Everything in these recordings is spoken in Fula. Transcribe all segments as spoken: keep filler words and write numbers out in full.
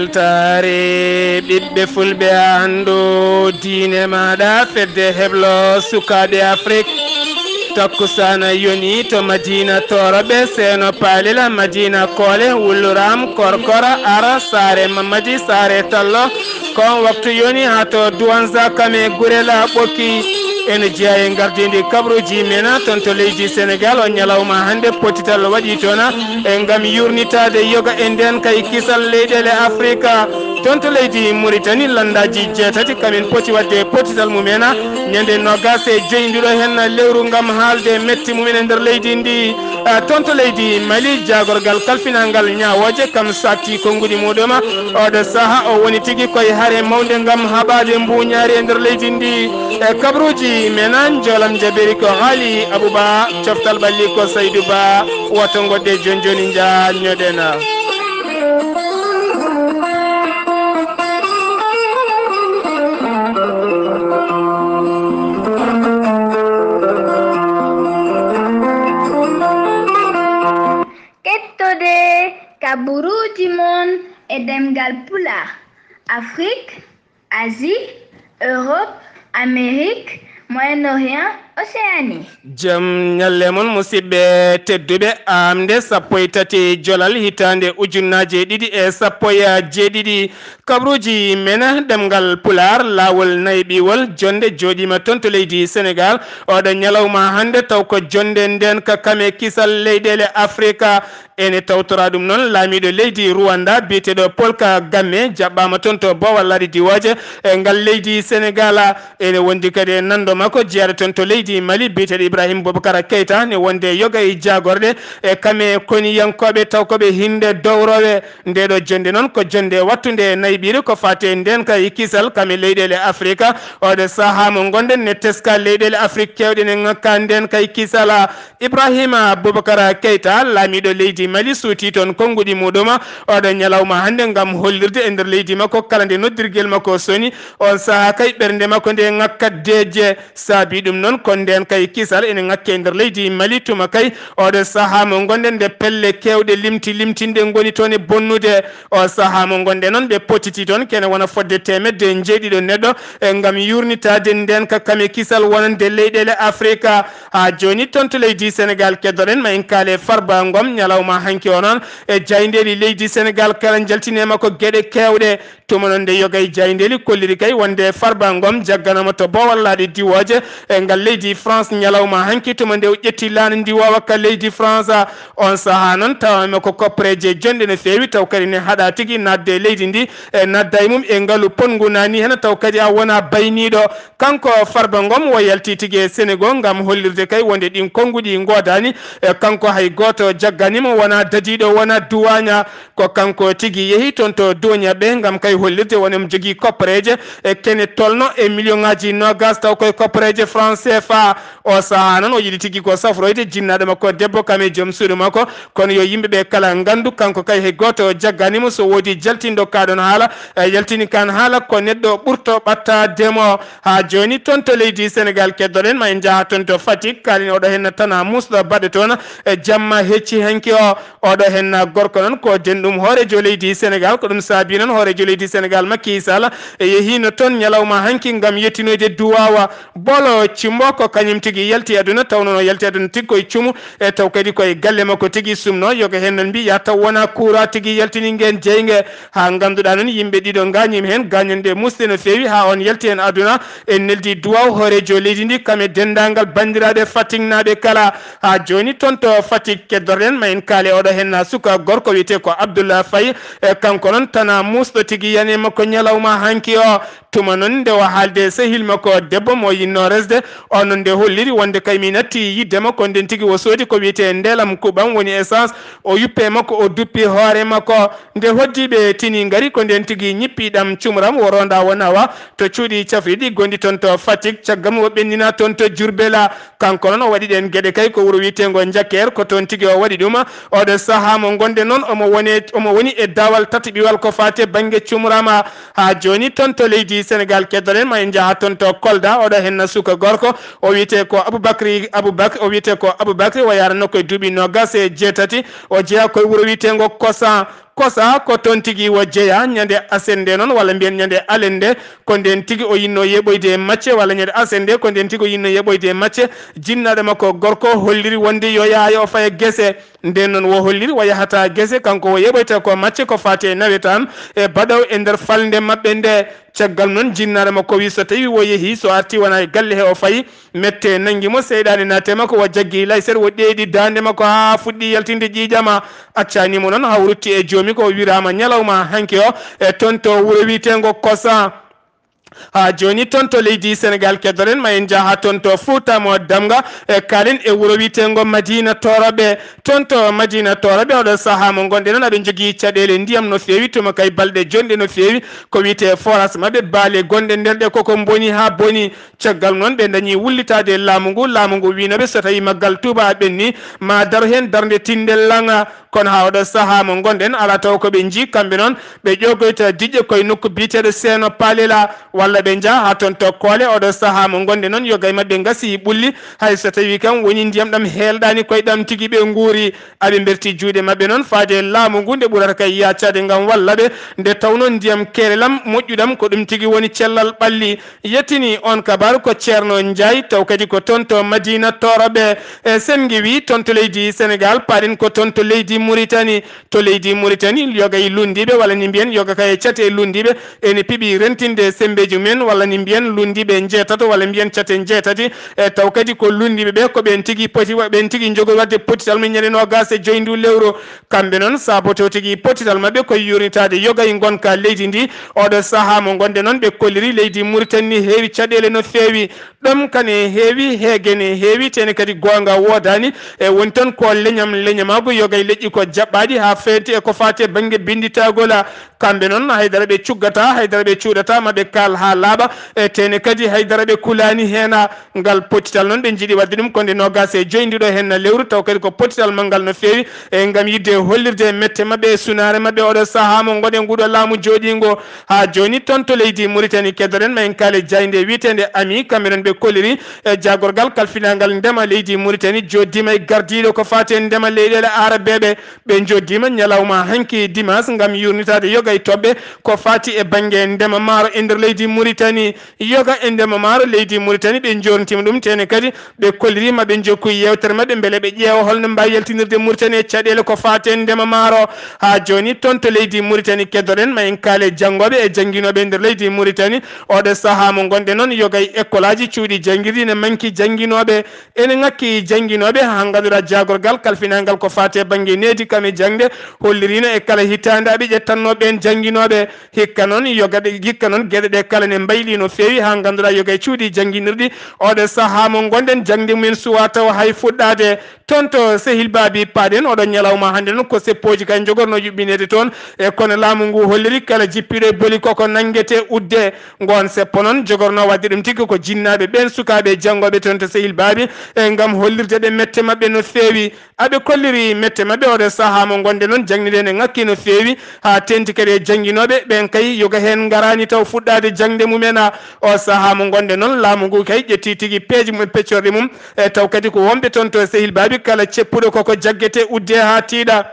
Taare ɓiɓɓe fulɓe, a anndu diine maaɗa, fedde heblo sukaaɓe Afrik. Takkusaana yoni to Madina Tooroɓe, Seeno Paalila, Madina Koole, Wulluram, Korkora, Ara, Saare Mamadi, Saare Tallo. Ko on waktu yoni haa to Duwanza, Kame, Gurela, Ɓokki. Ene jeyaa e ngardiindi kabaruuji men toon to leydi Senegal. O ñalawma hannde, pottital waɗi toon e ngam yuurnitaade yoga e ndeen kay kisal leyɗeele Afrika. Toon to leydi Muritani, lanndaaji jeetati kamin poti waɗde pottital mumen ñande noogaas e joy ndiɗo heen lewru ngam haalde metti mumen e nder leydi ndi. Eh, toon to leydi Mali, jaagorgal kalfinaangal ñaawooje kam saakti konnguɗi muɗum. Oɗo saha o woni tigi koye hare mawnde ngam haɓaade mbuuñaari e nder leydi ndi. E kabaruuji men, njoolam jabeeri ko Haali Abuba, coftal ɓalli ko Saydu Ba. Woto ngoɗɗe jooni jooni, njaañoɗen. Kettode kabaruuji mon e ɗemngal Pulaar, Afrik, Asie, Europe, Amérique, Moyen-Orient, Océanie. Jam ñalle mon, musidɓe tedduɓe. Aamnde sappo e tati jolal hitaande ujunnaaje ɗiɗi e sappo e jeeɗiɗi. Kabaruuji men ɗemngal Pulaar, laawol nayi ɓiwol, jonnde jooɗiima toon to leydi Senegal. Oɗo ñalawma hannde taw ko jonnde ndeen ka kame kisal leyɗeele Afrika. Ene tawtoraa ɗum noon laamiiɗo leydi Rwanda biyeteeɗo Paul Kagame, jaɓɓaama toon to boowal laaɗe diwooje e ngal leydi Senegal. Ene wondi kadi e nanndo makko jeyaaɗo toon to leydi Mali biyeteeɗo Ibrahim Boubacar Keita, ne wondi e yoga e jaagorɗe e kame koniyankooɓe taw ko ɓe hinnde dowrowe. Ndeeɗo jonnde noon ko jonnde wattunde e nayi ɓiire ko faati e ndeen kay kisal kame leyɗeele Afrika. Oɗo sahaa mo ngonɗen ne teska leyɗeele Afrik keewɗe ne ŋakka ndeen kay kisal. Ibrahima Boubacar Keita, laamiiɗo leydi Mali, suuti toon konnguɗi muɗum oɗo ñalawma hannde ngam hollirde e nder leydi makko kala nde noddirgel makko soni. On sahaa kay ɓernde makko nde ŋakka deeƴe. Saabi ɗum noon ko ndeen kay kisal ene ŋakke e nder leydi Mali tuma kay oɗo sahaa mo ngonɗen nde pelle keewɗe limti limtinde ngoni toon e bonnude. O sahaa mo ngonɗen noon ɓe pottiti toon kene wona fodde teemedde e njeeɗiɗo neɗɗo e ngam yuurnitaade ndeen ka kame kisal wonande leyɗeele Afrika. Haa jooni toon to leydi Senegal keddoɗen ma en kaale Farba Ngom ñalawma hanki o noon e jaayndeeli leydi Senegal kala njaltine makko geɗe keewɗe. Tuma noon nde yoga e jaayndeeli kolliri kay wonde Farba Ngom jagganooma to boowal laaɗe diwooje e ngal leydi France ñalawma hanki tuma nde o ƴetti laana ndiwoowa ka leydi France. On sahaa noon tawaama ko koppareeje jonɗe no feewi taw kadi ne haɗa tigi naatde e leydi ndi e nadda e mum e ngalu ponngu naani heen taw kadi a wona bayniiɗo. Kanko Farba Ngom o yalti tigi e Senegal ngam hollirde kay wonde ɗin konnguɗi ngoodaani e kanko hay gooto jaggani mo wona dadiiɗo wona duwaaña. Ko kanko tigi yehi toon to Doña ɓe ngam kay hollirde wonde omo jogii koppareeje e kene tolno e miliyoŋaaji noogaas taw koye koppareeje France C F A. O sahaa noon o yiɗi tigi ko safroyde jinnaaɗo makko debbo kam e joom suudu makko. Kono yo yimɓe ɓe kala nganndu kanko kay hay gooto jaggani mo so woodi jaltinɗo kaɗon haala e yaltini kan haala ko neɗɗo ɓurto ɓattaade mo. Haa jooni toon to leydi Senegal keddoɗen ma en njaha toon to Fatick kaalin oɗo heen tana muusɗo baɗɗo toon e jamma hecci hanki o. Oɗo heen gorko noon ko denɗum hooreejo leydi Senegal, ko ɗum saabi noon hooreejo leydi Senegal Macky Sall e yehiino toon ñalawma hanki ngam yettinoyde duwaawa. Bolo Cimbo ko kañum tigi yalti aduna taw noon o yalti aduna tigi koye cumu e taw kadi koye galle makko tigi sumno yoga heen noon mbiya taw wona kuura tigi yaltini ngeen jeynge. Haa ngannduɗaa noon yimɓe ɗiɗo ngaañiima heen gaañanɗe musɗe no feewi haa on yalti heen aduna. En neldi duwaaw hooreejo leydi ndi kam e denndaangal banndiraaɓe Faticknaaɓe kala. Haa jooni toon to Fatick keddoren ma en kaale oɗo heen suka gorko wiyetee ko Abdoulaye Faye. E kanko noon tana muusɗo tigi yani makko ñalawma hanki o. Tuma noon nde o haalde e sehil makko debbo mo yinnoo resde, o noon nde holliri wonde kay mi natti yidde makko nden tigi o soodi ko wiyetee ndeelam kuɓam woni essence, o yuppe makko o duppi hoore makko. Nde hoddiiɓe tini ngari ko nden tigi ñippi ɗam cumram o ronda o nawa to cuuɗi cafriɗi gonɗi toon to Fatick, caggal mum o ɓennina toon to Jurbela. Kanko noon o waɗi ɗeen geɗe kay ko wuro wiyeteengo Njakeer, ko toon tigi o waɗi ɗum. Oɗo sahaa mo ngonɗen noon omo wone, omo woni e daawal tataɓiwal ko faati e bannge cumrama. Haa jooni toon to leydi Senegal keddoɗen ma en njaha toon to Kolda, oɗo heen suka gorko o wiyetee ko Aboubacry, Aboubacry, o wiyetee ko Aboubacry o yaranno koye duuɓi noogas e jeetati, o jeyaa koye wuro wiyeteengo Kosan. Kosa ko toon tigi o jeyaa, ñande aset nde noon, walla mbiyen ñande alet nde, ko ndeen tigi o yinnoo yeɓoyde e macce, walla ñande aset nde, ko ndeen tigi o yinnoo yeɓoyde e macce. Jinnaaɗo makko gorko holliri wonde yo yaha yo faye gese. Ndeen noon o holliri o yahataa gese, kanko o yeɓoyta ko macce ko faati e nawetaan e baɗaw e nder falnde maɓɓe nde. Caggal noon jinnaaɗo makko wi so tawii o yehii, so artii wonaa e galle he o fayi, mette nanngi mo, seyɗaane naati e makko, o jaggi layset, o ɗeeɗi daande makko haa fuɗɗi yaltinde ƴiiƴama. Accaani mo noon haa o rutti e joomi ko wiraama ñalawma hanki o, e toon to wuro wiyeteengo Kosa. Haa jooni toon to leydi Senegaal keddoɗen, ma en njah haa toon to Fuuta mo Damga, e kaalen e wuro wiyeteengo Madina Toroɓe. Toon to Madina Toroɓe, oɗo sahaa mo ngonɗen noon, aɓe njogii caɗeele ndiyam no feewi, tuma kay balɗe jonɗe no feewi. Ko wiyetee forage maɓɓe, baale gonɗe nder ɗe koko mboni haa boni. Caggal noon ɓe dañi wullitaade e laamu ngu. Laamu ngu wiinooɓe so tawii maggal Tuuba ɓenni, ma daro heen darnde tinndel laŋa. Kono haa oɗo sahaa mo ngonɗen, alaa taw ko ɓe njii kamɓe noon, ɓe ƴoogoyta diƴƴe koye nokku biyeteeɗo Seeno Palela, walla ɓe njaha haa toon to Koole. Oɗo sahaa mo ngonɗen noon, yoga e maɓɓe ngasii ɓulli, hay so tawii kam woni ndiyam ɗam heelɗaani, koye ɗam tigi ɓe nguuri. Aɓe mberti juuɗe maɓɓe noon faade e laamu ngu, nde ɓurata kay yaacaade ngam walla ɓe, nde tawnoo ndiyam keelelam moƴƴuɗam ko ɗum tigi woni cellal ɓalli. Yettini on kabaaru ko Ceerno Njaay, taw kadi ko toon to Madina Toroɓe. E Senngi wi toon to leydi Senegaal, paaɗen ko toon to leydi Muritani. To leydi Muritani, yoga e lunndiiɓe, walla ni mbiyen yoga kay e cate lunndiiɓe, ene piɓi rentinde semmbeeji mumen, walla ni mbiyen lunndiiɓe njeetato, walla mbiyen cate njeetati. E taw kadi ko lunndiiɓe ɓe, ko ɓeen tigi poti wa-, ɓeen tigi njogori waɗde pottital mum ñande noogaas e joy ndu lewru. Kamɓe noon, saboto tigi pottital maɓɓe ko yuurnitaade yoga e ngonka leydi ndi. Oɗo sahaa mo ngonɗen noon, ɓe kolliri leydi Muritani ni heewi caɗeele no feewi. Ɗom kane heewi, heege ne heewi, tene kadi goonga woodaani. E woni toon ko leñam, leñamaagu yoga e leƴƴi ko jaɓɓaaɗi haa feeti e ko faati e bannge binnditagol. Kamɓe noon, haydara ɓe cuggataa, haydara ɓe cuuɗataa, ma ɓe kaal haa laaɓa. E tene kadi haydara ɓe kulaani heen. Ngal pottital noon, ɓe njiɗi waɗde ɗum ko nde noogaas e joy nduɗo heen na lewru, taw kadi ko pottital manngal no feewi, e ngam yiɗde hollirde e mette maɓɓe e sunaare maɓɓe oɗo sahaa mo ngoɗen nguɗo laamu jooɗiingo. Haa jooni toon to leydi Muritani keddoɗen, ma en kaale jaaynde wiyeteende Ami, kamɓe noon ɓe kolliri e jaagorgal kalfinaangal ndema leydi Muritani, jooɗdiima e gardiiɗo ko faati e ndema leyɗeele aarabeeɓe. Ɓe njooɗdiima ñalawma hanki dimanche ngam yuurnitaade yoga e toɓɓe ko faati e bannge ndema maaro e nder leydi Muritani. Yoga e ndema maaro leydi Muritani, ɓe njoorntiima ɗum, tene kadi ɓe kolliri ma ɓe njokku yeewtere maɓɓe mbele ɓe ƴeewa holno mbaawi yaltinirde Muritani e caɗeele ko faati e ndema maaro. Haa jooni toon to leydi Muritani keddoɗen, ma en kaale janngooɓe e jannginooɓe e nder leydi Muritani. Oɗo sahaa mo ngonɗen noon, yoga e ekkolaaji, cuuɗi janngirɗi ene manki jannginooɓe. Ene ŋakki jannginooɓe haa ngannduɗaa jaagorgal kalfinaangal ko faati e bannge needi kam e jaŋde holliriino e kala hitaande aɓe ƴettannoo ɓeen jannginooɓe. Hikka noon yoga ɗe, hikka noon geɗe ɗe kala ne mbayli no feewi haa ngannduɗaa yoga e cuuɗi jannginirɗi oɗo sahaa mo ngonɗen jaŋde mumen suwaa tawa hay fuɗɗaade. Toon to Sehil Baabi paaɗen oɗo ñalawma hannde noon ko seppooji kay njogornoo yuɓɓineede toon. E kono laamu ngu holliri kala jippiiɗo e boli koko nanngetee udde. Ngoon seppo noon jogornoo waɗde ɗum tigi ko jinnaaɓe ɓeen sukaaɓe e janngooɓe toon to Sehil Baabi, e ngam hollirde ɓe mette maɓɓe no feewi. Aɓe kolliri mette maɓɓe oɗo sahaa mo ngonɗen noon, jaŋde nde ne ŋakki no feewi, haa teeŋti kadi e jannginooɓe ɓeen kay yoga heen ngaraani taw fuɗɗaade jaŋde mumen. O sahaa mo ngonɗen noon, laamu ngu kay ƴetti tigi peeje mum e peccorɗe mum, e taw kadi ko wonɓe toon to Sehil Baabi kala ceppuɗo koko jaggetee uddee haa tiiɗa.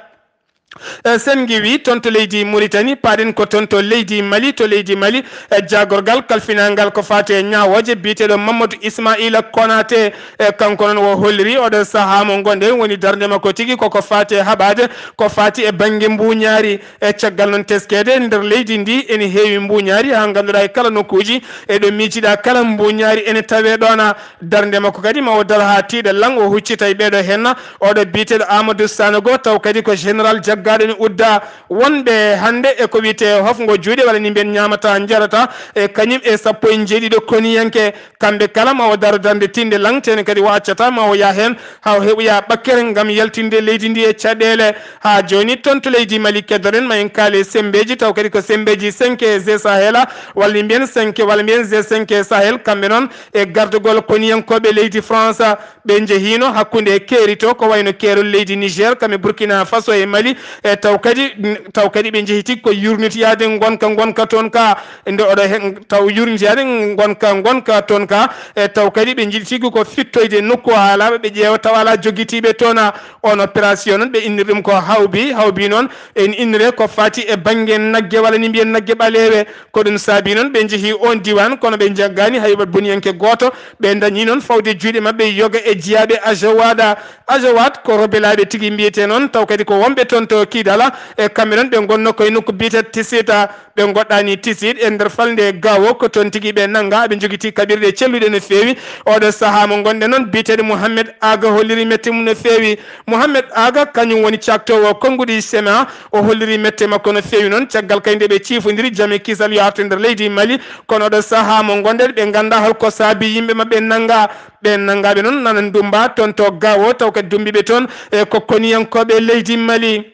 E Senngi wi toon to leydi Muritani, paaɗen ko toon to leydi Mali. To leydi Mali, e jaagorgal kalfinaangal ko faati e ñaawooje biyeteeɗo Mamadou Ismaila Konate, e kanko noon o holliri oɗo sahaa mo ngonɗen woni darnde makko tigi koko faati e haɓaade ko faati e bannge mbuuñaari. E caggal noon teskeede nder leydi ndi ene heewi mbuuñaari haa ngannduɗaa e kala nokkuuji e ɗo miijiɗaa kala mbuuñaari ene tawee ɗoon. Darnde makko kadi ma o daro haa tiiɗa laŋ, o huccita e ɓeeɗo heen. Oɗo biyeteeɗo Amadou Sanogo, taw kadi ko général jaggaaɗo ene udda. Wonɓe hannde e ko wiyetee hofngo juuɗe, walla ni mbiyen ñaamataa njarataa, e kañum e sappo e njeeɗiɗo koniyanke, kamɓe kala ma o daro darnde tiiɗnde laŋ, tene kadi o accataa ma o yah heen haa o heɓoya ɓakkere ngam yaltinde leydi ndi e caɗeele. Haa jooni toon to leydi Mali keddoɗen ma en kaale semmbeeji, taw kadi ko semmbeeji cinq G Sahel, walla mbiyen cinq, walla mbiyen G cinq Sahel, kamɓe noon e gardagol koniyankooɓe leydi France. Ɓe njehiino hakkunde keeri to, ko wayno keerol leydi Niger, kam e Burkina Faso e Mali, E taw kadi, taw kadi ɓe njehi tigi ko yurnitoyaade ngonka, ngonka toon ka, nde oɗo hen taw yurnitoyaade ngonka, ngonka toon ka, e taw kadi ɓe njiɗi tigi ko fittoyde nokku haalaaɓe ɓe ƴeewa taw alaa jogitiiɓe toon. On opération noon ɓe inniri ɗum ko hawbi, hawbi noon en innire ko fati e bannge nagge walla ni mbiyen nagge ɓaleewe. Ko ɗum saabi noon ɓe njehi oon diiwaan, kono ɓe njaggaani hay boniyanke gooto. Ɓe ndañi noon fawde juuɗe maɓɓe yoga e jiyaaɓe Ajawada. Ajawat ko robelaaɓe tigi mbiyetee noon, taw kadi ko wonɓe toon to Kidala. E kamɓe noon ɓe ngonno koye nokku biyetee Tisita, ɓe ngoɗɗaani Tisit e nder falnde Gawo, ko toon tigi ɓe nannga, ɓe njogitii kaɓirɗe celluɗe no feewi. Oɗo sahaa mo ngonɗen noon, biyeteeɗo Mohamed Aga holliri mette mum no feewi. Mohamed Aga kañum woni caktoowo konnguɗi sema, o holliri mette makko no feewi noon, caggal kay nde ɓe ciifondiri jam e kisal yo artu e nder leydi Mali, kono oɗo sahaa mo ngonɗen ɓe nganndaa holko saabi yimɓe maɓɓe nannga. Ɓeen nanngaaɓe noon nana ndummba toon to Gawo, taw kadi dummbiiɓe toon e ko koniyankooɓe leydi Mali.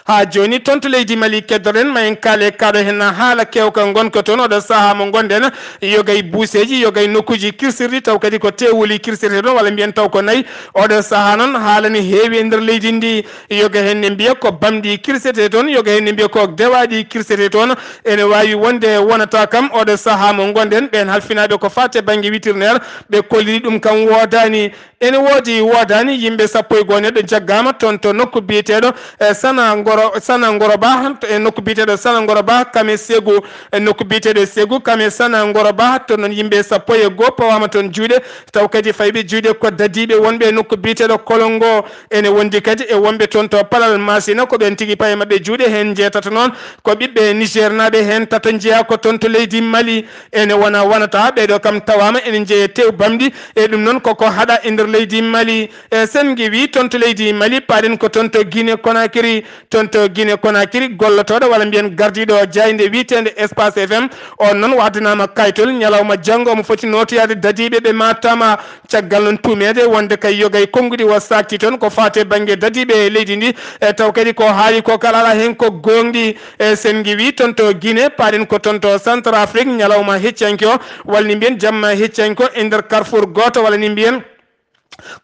Haa jooni toon to leydi Mali keddoɗen, ma en kaale kaaɗo heen haala keewka ngonka toon oɗo sahaa mo ngonɗen, yogay buuseeji, yogay nokkuuji kirsirɗi, taw kadi ko teewuli kirsirɗi toon, walla mbiyen taw ko nayi. Oɗo sahaa noon haala ne heewi e nder leydi ndi, yoga heen ne mbiya ko bamɗi kirsetee toon, yoga heen ne mbiya ko dewaaɗi kirsetee toon. Ene waawi wonde wonata kam oɗo sahaa mo ngonɗen, ɓeen halfinaaɓe ko faati e bannge vétérinaire, ɓe kolliri ɗum kam woodaani. Ene woodi woodaani yimɓe sappo e goo neɗɗo jaggaama toon to nokku biyeteeɗo, e, Sana Ngoro, Sana Ngoro Ba, e nokku biyeteeɗo Sana Ngoro Ba, Kame Segu, e nokku biyeteeɗo Segu, Kame Sana Ngoro Ba, toon noon yimɓe sappo e goo pawaama toon juuɗe, taw kadi fayɓe juuɗe ko dadiiɓe wonɓe e nokku biyeteeɗo Kolongo. Ene wondi kadi e wonɓe toon to Palal Masina, ko ɓeen tigi paye maɓɓe juuɗe, heen njeetato noon ko ɓiɓɓe Niger naaɓe, heen tato njeyaa ko toon to leydi Mali. Ene wona wonata ɓeeɗo kam tawaama ene njeya tew bamɗi, e ɗum noon koko haɗa e nder leydi Mali. E sen ngiwi toon to leydi Mali, paaɗen ko toon to Guinée Conakry. Toon to Guinée Conakry, gollotooɗo walla mbiyen gardiiɗo jaaynde wiyeteende Espace F M, oon noon waddanaama kaytol ñalawma janngo omo foti nootoyaade dadiiɓe ɓe Matam. Caggal noon tuumeede wonde kay yogay konnguɗi o saakti toon ko faati e bannge dadiiɓe e leydi ndi, e taw kadi ko haali ko kala alaa heen ko goongɗi. E sen ngiwi toon to Guinée, paaɗen ko toon to Centrafrique, ñalawma heccanke o, walla ni mbiyen jamma heccanke o e nder carrefour gooto, walla ni mbiyen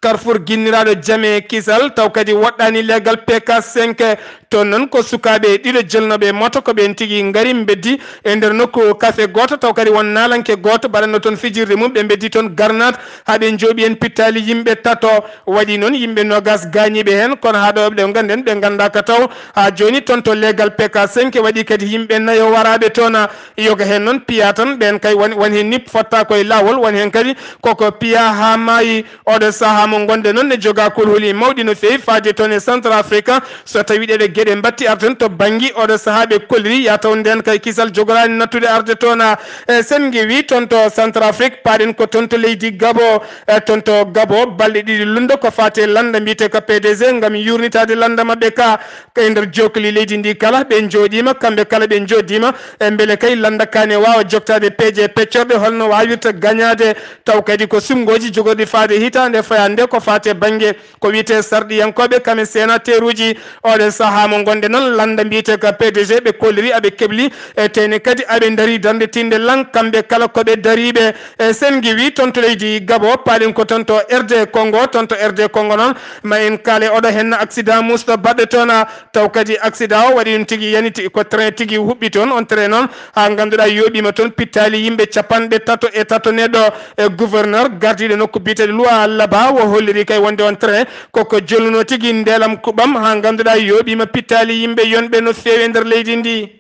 carrefour ginniraaɗo jam e kisal, taw kadi woɗɗaani leegal P K cinq. Toon noon ko sukaaɓe ɗiɗo jelnooɓe moto, ko ɓeen tigi ngari mbeddi e nder nokku café gooto, taw kadi won naalanke gooto baɗanno toon fijirde mum, ɓe mbeddi toon garnaat haa ɓe njooɓi heen pittaali yimɓe tato. Waɗi noon yimɓe noogaas gaañiiɓe heen, kono haa ɗo ɗo ngannden ɓe nganndaaka taw. Haa jooni toon to leegal P K cinq waɗi kadi yimɓe nayo waraaɓe toon. Yoga heen noon piyaa tan, ɓeen kay won, won heen ni fottaako e laawol, won heen kadi koko piyaa haa maayi. Oɗo sahaa mo ngonɗen noon ne jogaa kulhuli mawɗi no feewi faade toon e Centrafrique. So tawi ɗeɗe geɗe mbatti arden to banngi oɗo sahaa ɓe kolliri, yaa taw ndeen kay kisal jogoraani nattude arde toon. E sen ngiwi toon to Centrafrique, paaɗen ko toon to leydi Gabo. E toon to Gabo, balɗe ɗiɗi lunndo ko faati e lannda mbiyetee ka P D G ngam yuurnitaade lannda maɓɓe ka. E nder jookli leydi ndi kala, ɓe njooɗiima, kamɓe kala ɓe njooɗiima. E mbele kay lannda ka ne waawa joktaade peeje peccorɗe holno waawirta gañaade, taw kadi ko suɓngooji jogorɗi faade hitaande fayaande ko faati e bannge ko wiyetee sarɗiyankooɓe kame senateeruuji. Oɗo sahaa mo ngonɗen noon, lannda mbiyetee ka P D G ɓe kolliri aɓe kebli, e teyne kadi aɓe ndarii darnde tiinde lan, kamɓe kala ko ɓe dariiɓe. E sen ngiwi toon to leydi Gabo, paaɗen ko toon to R D Congo, toon to R D Congo noon, ma en kaale oɗo heen accident musɗo baɗɗo toon, taw kadi accident o waɗi ɗum tigi yaniti, ko train tigi huɓɓi toon, on train noon haa ngannduɗaa yooɓiima toon pittaali yimɓe capanɗe tato e tato neɗɗo. E gouverneur gardiiɗo nokku biyeteeɗo Lualaba o holliri kay wonde on train koko jolluno tigi ndeelam kuɓɓam haa ngannduɗaa yooɓiima pittaali yimɓe yonɓe no feewi e nder leydi ndi.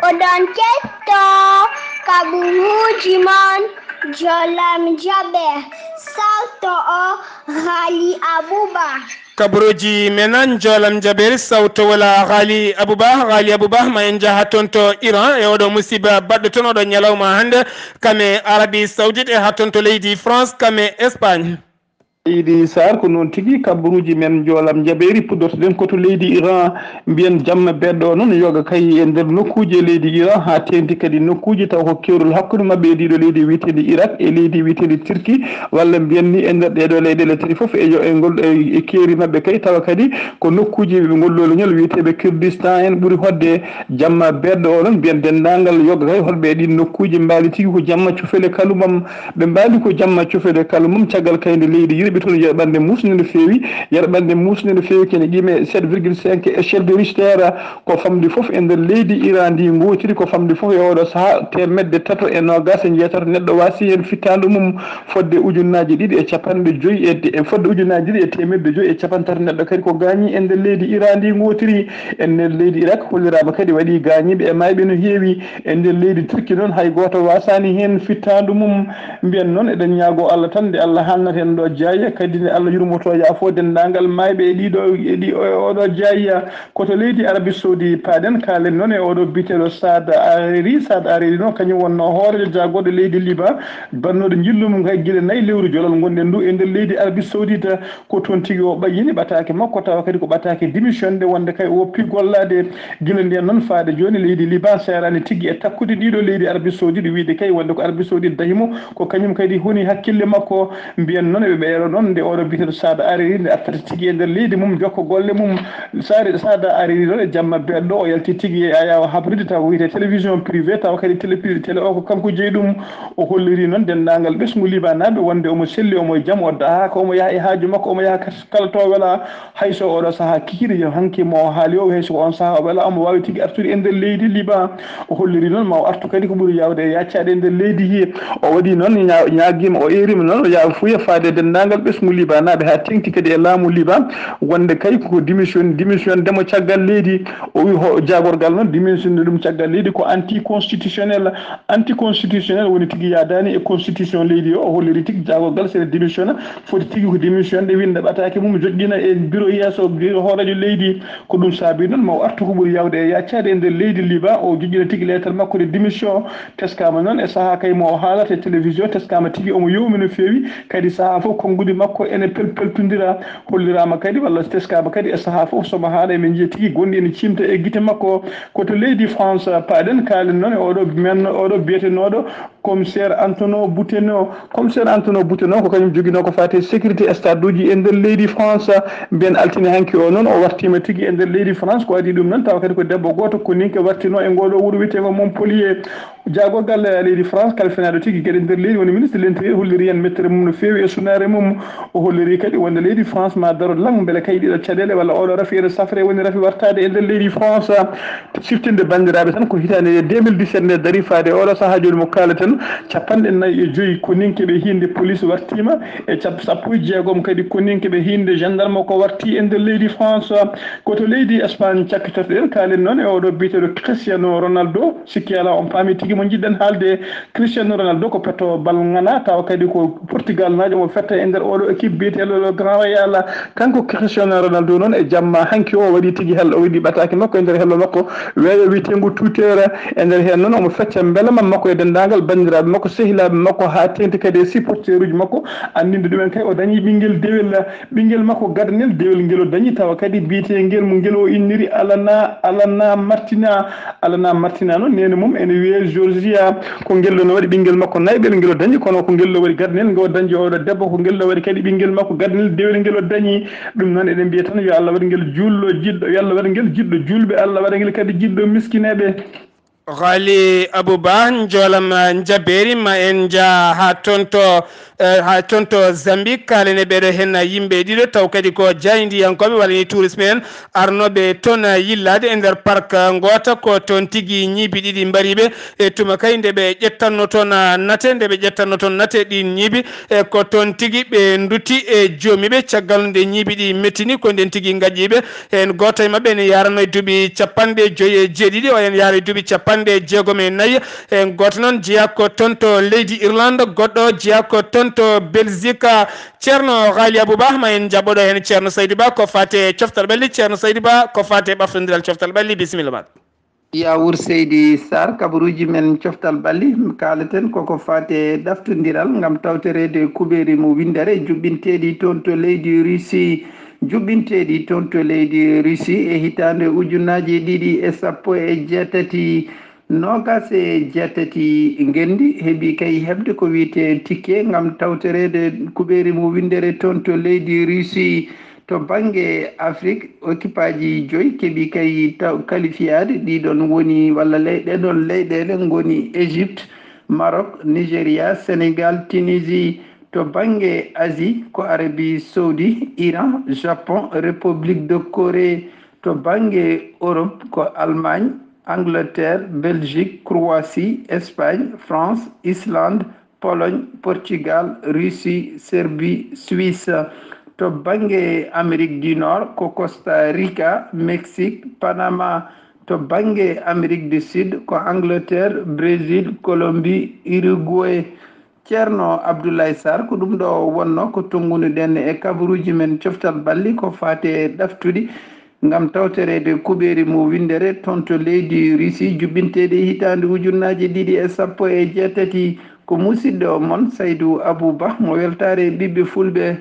Oɗon ketto kaɓuruuji mon, jolam jaɓe, sawto o Ghali Abouba. Kaɓuruuji men, jolam jaɓe, sawto wala Ghali Abouba, Ghali Abouba, ma en njaha toon to Iran e oɗo musiba baɗɗo toon oɗo ñalawma hannde, kame Arabie Saoudite e haa toon to leydi France, kame Espagne. Seydi Sarr, ko noon tigi, kabaruuji men njoolam njaɓeeri, puɗɗortoɗen ko to leydi Iran. Mbiyen jamma beɗɗo o noon yoga kay e nder nokkuuji e leydi Iran, haa teeŋti kadi nokkuuji taw ko keerol hakkunde maɓɓe e ndiiɗo leydi wiyeteendi Irak e leydi wiyeteendi Turki, walla mbiyen ni e nder ɗeeɗo leyɗeele tati fof e yo, e ngol, e, e keeri maɓɓe kay, tawa kadi ko nokkuuji ɓe ngol loloñol wiyeteeɓe Kurdistan en ɓuri hoɗde. Jamma beɗɗo o noon mbiyen denndaangal yoga kay holɓe e ɗiin nokkuuji mbaali tigi ko jamma cofele kalumam, ɓe mbaali ko jamma cofele kalumam, caggal kay nde leydi Ɓe toon yerɓande muusnde no feewi, yerɓande muusnde no feewi, kene qime sept virgule cinq échelle de Richter. Ko famɗi fof e nder leydi Iran ndi ngootiri, ko famɗi fof e oɗo sahaa teemedde tato e noogas e njeetato neɗɗo waasi heen fittaandu mum, fodde ujunnaaji ɗiɗi e capanɗe joyi e, e fodde ujunnaaji ɗiɗi e teemedde joyi e capanɗe tato neɗɗo kadi ko gaañi e nder leydi Iran ndi ngootiri. E nder leydi Irak holliraama kadi waɗi gaañiiɓe e maayɓe no heewi. E nder leydi Turki noon hay gooto waasaani heen fittaandu mum. Mbiyen noon eɗen ñaagoo Allah tan nde Allah haalnata en ɗo jaaya, kadi nde Allah yurmotoo yaafoo denndaangal maayɓe e ɗiɗo, e ɗi, e oɗo jaaya. Ko to leydi Arabie Saoudi paaɗen, kaalen noon e oɗo biyeteeɗo Saad Areri. Saad Areri noon kañum wonnoo hooreejo jaagorɗo leydi Liban, bannooɗo njillu mum hay gila nayi lewru jolal ngonɗen ndu e nder leydi Arabie Saoudite. Ko toon tigi o ɓayyini ɓataake makko, tawa kadi ko ɓataake démissionde, wonde kay o woppii gollaade. Gila ndeen noon faade jooni, leydi Liban seeraani tigi e takkude ɗiɗo leydi Arabie Saoudite, wiyde kay wonde ko Arabie Saoudite dahi mo, ko kañum kadi honi hakkille makko. Mbiyen noon eɓe ɓeero noon nde oɗo biyeteeɗo Saad Areri nde artata tigi e nder leydi mum, jokka golle mum. Saare Saada Ariri noon e jamma belɗo, o yalti tigi e ayaw habrude, taw ko wiyetee télévision privé, taw kadi télé privé, télé o ko kanko jeyi ɗum. O holliri noon denndaangal ɓesngu Libanaaɓe wonde omo selli, omo e jam, o dahaaka, omo yaha e haaju makko, omo yaha kala to o welaa. Hay so oɗo sahaa kikiiɗe, yo hanki mo o haali o, hay so ko oon sahaa o welaa, omo waawi tigi artude e nder leydi Liban. O holliri noon ma o artu kadi ko ɓuri yaawde e yaccaade e nder leydi he. O waɗi noon ña-, ñaagiima, o eeriima noon o yaafuya faade e denndaangal ɓesngu Libanaaɓe haa teeŋti kadi e laamu Liban. Wonde kay ko démission, démission ndemo caggal leydi. O wi ho-, jaagorgal noon démission ɗum caggal leydi ko anticonstitutionnel. Anticonstitutionnel woni tigi yaadaani e constitution leydi o. O holliri tigi jaagorgal so ene démissionna, foti tigi ko démission ɗe winnda ɓataake mum, joƴƴina e bureau yeeso, bureau hooreejo leydi. Ko ɗum saabi noon ma o artu ko ɓuri yaawde e yaccaade e nder leydi Liban, o joƴƴina tigi leetar makko de démission. Teskaama noon e sahaa kay mo o haalata e télévision, teskaama tigi omo yowmi no feewi, kadi sahaa fof konnguɗi makko ene pelpeltondira. Holliraama kadi, walla teskaama kadi e sahaa fof, so mo haala, emin njiya tigi gonɗi ene ciimta e gite makko. Ko to leydi France paaɗen, kaalen noon e oɗo men, oɗo biyetenooɗo commissaire Antonio Boutenot. Commissaire Antonio Boutenot ko kañum joginoo ko faati e sécurité stade uji e nder leydi France. Mbiyen altine hanki o noon, o wartiima tigi e nder leydi France. Ko adii ɗum noon, tawa kadi ko debbo gooto koninke wartinoo e ngoo ɗoo wuro wiyeteengo Montpellier. Jaagorgal leydi France kalfinaaɗo tigi geɗe nder leydi, woni ministre de l'intérieur, holliri en mettere mum no feewi e sunaare mum. O holliri kadi wonde leydi France ma daro lang mbele kay ɗiɗo caɗeele walla oɗo rafi ene safre woni rafi wartaade e nder leydi France. Siftinde banndiraaɓe tan, ko hitaande deux mille dix-sept nde darii faade oɗo sahaa jooni mo kaaleten, capanɗe nayi e joyi koninke ɓe hiinde police wartiima, e cap-, sappo e jeegom kadi koninke ɓe hiinde gendarme ko warti e nder leydi France. Ko to leydi Espagne cakkitotoɗen, kaalen noon e oɗo biyeteeɗo Cristiano Ronaldo. Sikki alaa, on paami tigi mo njiɗɗen haalde. Cristiano Ronaldo ko petto bal ŋana, tawa kadi ko Portugal naajo mo fetta e nder oɗo équipe biyeteeɗo Gran Real. Kanko Cristiano Ronaldo noon e jamma hanki o, o waɗi tigi hel-, o waɗi ɓataake makko e nder hello makko weeyo wiyeteengo Twitter. E nder heen noon omo fecca mbelema makko e denndaangal banndiraaɓe makko, sehilaaɓe makko, haa teeŋti kadi e supporteruuji makko, anndinde ɗumen kay o dañii ɓinngel dewel. Ɓinngel makko gadanel, dewel ngel o dañi, tawa kadi biyeteengel mo ngel o inniri Alana, Alana Martina. Alana Martina noon, neene mum ene wiyee Georgia. Ko ngel ɗo no waɗi ɓinngel makko nayɓel ngel o dañi, kono ko ngel ɗo waɗi gadanel ngel o dañi oɗo debbo, ko ngel ɗo waɗi kadi ɓinngel makko gadanel, dewel ngel o dañi. Ɗum noon eɗen mbiya tan yo Allah waɗ ngel juulɗo jiɗɗo, yo Allah waɗ ngel jiɗɗo juulɓe, Allah waɗa ngel kadi jiɗɗo miskineeɓe. Ghali Abou Ba, njoolam, eh, njabeeri ma en njaa haa toon to, eh, haa toon to Zambie. Kaalen e ɓeeɗo heen yimɓe ɗiɗo, taw kadi ko jaayndiyankooɓe walla ni tourisme en arnooɓe toon, eh, yillaade e nder park, eh, ngoota. Ko toon tigi ñiibi ɗiɗi mbariiɓe e tuma kay nde ɓe ƴettanno toon, eh, nate, nde ɓe ƴettanno toon nate ɗiin ñiibi, e ko toon tigi ɓe ndutti e joomiiɓe. Caggal nde ñiibi ɗi mettini, ko ndeen tigi ngaƴiiɓe. Heen gooto e maɓɓe ene yahrano e duuɓi capanɗe joy e jeeɗiɗi, o ene yahra e duuɓi capanɗe jeegom e nayi. Heen gooto noon jeyaa ko toon to leydi Irlande, goɗɗo jeyaa ko toon to Belgique. Ceerno Ghali Abou Ba, ma en njaɓɓoɗo heen Ceerno Saydou Ba ko faati e coftal ɓalli. Ceerno Saydou Ba, ko faati e ɓaftondiral coftal ɓalli, bisimilla ma. Yaawuur Seydi Saar, kabaruuji men coftal ɓalli, kaaleten koko faati e ɗaftondiral ngam tawtoreede kuɓeeri mo winndere juɓɓinteeɗi toon to leydi Russie. Juɓɓinteeɗi toon to leydi Russie e hitaande ujunnaaji ɗiɗi e sappo e jeetati, noogaas e jeetati ngenndi heɓi kay heɓde ko wiyetee ticket ngam tawtoreede kuɓeeri mo winndere toon to leydi Russie. To bannge Afrik, ekippaaji joy keɓi kay taw kalifiyaade. Ɗiɗon woni, walla ley-, ɗeɗon leyɗeele ngoni Égypte, Maroc, Nigeria, Sénégal, Tunisie. To bannge Asie ko Arabie Saoudi, Iran, Japon, République de Corée. To bannge Europe ko Allemagne, Angleterre, Belgique, Croatie, Espagne, France, Islande, Pologne, Portugal, Russie, Serbie, Suisse. To bannge Amérique du Nord ko Costa Rica, Mexique, Panama. To bannge Amérique du Sud ko Angleterre, Brésil, Colombie, Uruguay. Ceerno Abdoulaye Sarr, ko ɗum ɗo wonno ko tonngunoɗen e kabaruuji men coftal balli ko faati e ɗaftude ngam tawtoreede kuɓeeri mo winndere toon to leydi Russie jubbinteeɗi hitaande ujunnaaje ɗiɗi e sappo e jeetati. Ko musidɗo mon Saydou Abou Ba mo weltaare ɓiɓɓe fulɓe.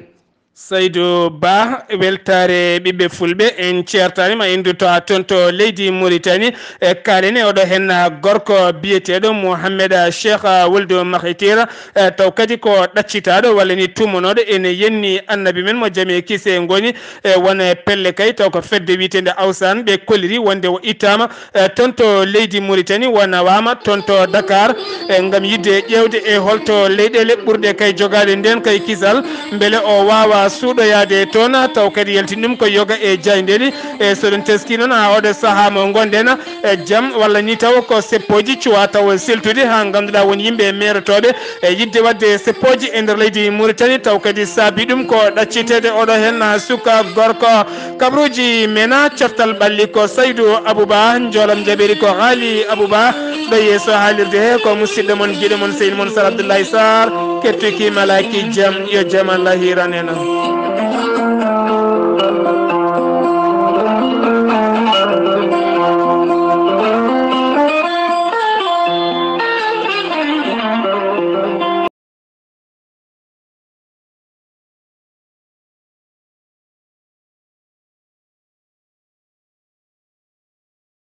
Saydou Ba, weltaare ɓiɓɓe fulɓe, en ceertaani ma en ndutto haa toon to leydi Mauritanie. E kaalen e oɗo heen gorko biyeteeɗo Mohamed Cheikh Wuldu Mahitir, e taw kadi ko ɗaccitaaɗo walla ni tuumanooɗo ene yenni annabi men mo jam e kise ngoni, e won pelle kay taw ko fedde wiyeteende Awsan ɓe kolliri wonde o ittaama, e toon to leydi Mauritanie, o nawaama toon to Dakar, e ngam yiɗde ƴeewde e holto leyɗeele ɓurɗe kay jogaade ndeen kay kisal, mbele o waawa suuɗoyaade toon, taw kadi yaltini ɗum ko yoga e jaayndeeɗi. E so ɗum teskii noon haa oɗo sahaa mo ngonɗen, e jam walla ni taw ko seppooji cuwaa taw seltude haa ngannduɗaa won yimɓe meerotooɓe e yiɗde waɗde seppooji e nder leydi Mauritanie, taw kadi saabi ɗum ko ɗacciteede oɗo heen suka gorko. Kabaruuji men coftal ɓalli ko Saydou Abou Ba, njoolam jaɓeeri ko Haali Abou Ba, ɗo yeeso haalirde he ko musidɗo mon, giɗo mon, sehil mon Sar Abdoulaye Sarr, kettuki malaaki jam, yo jam Allah hiiran en.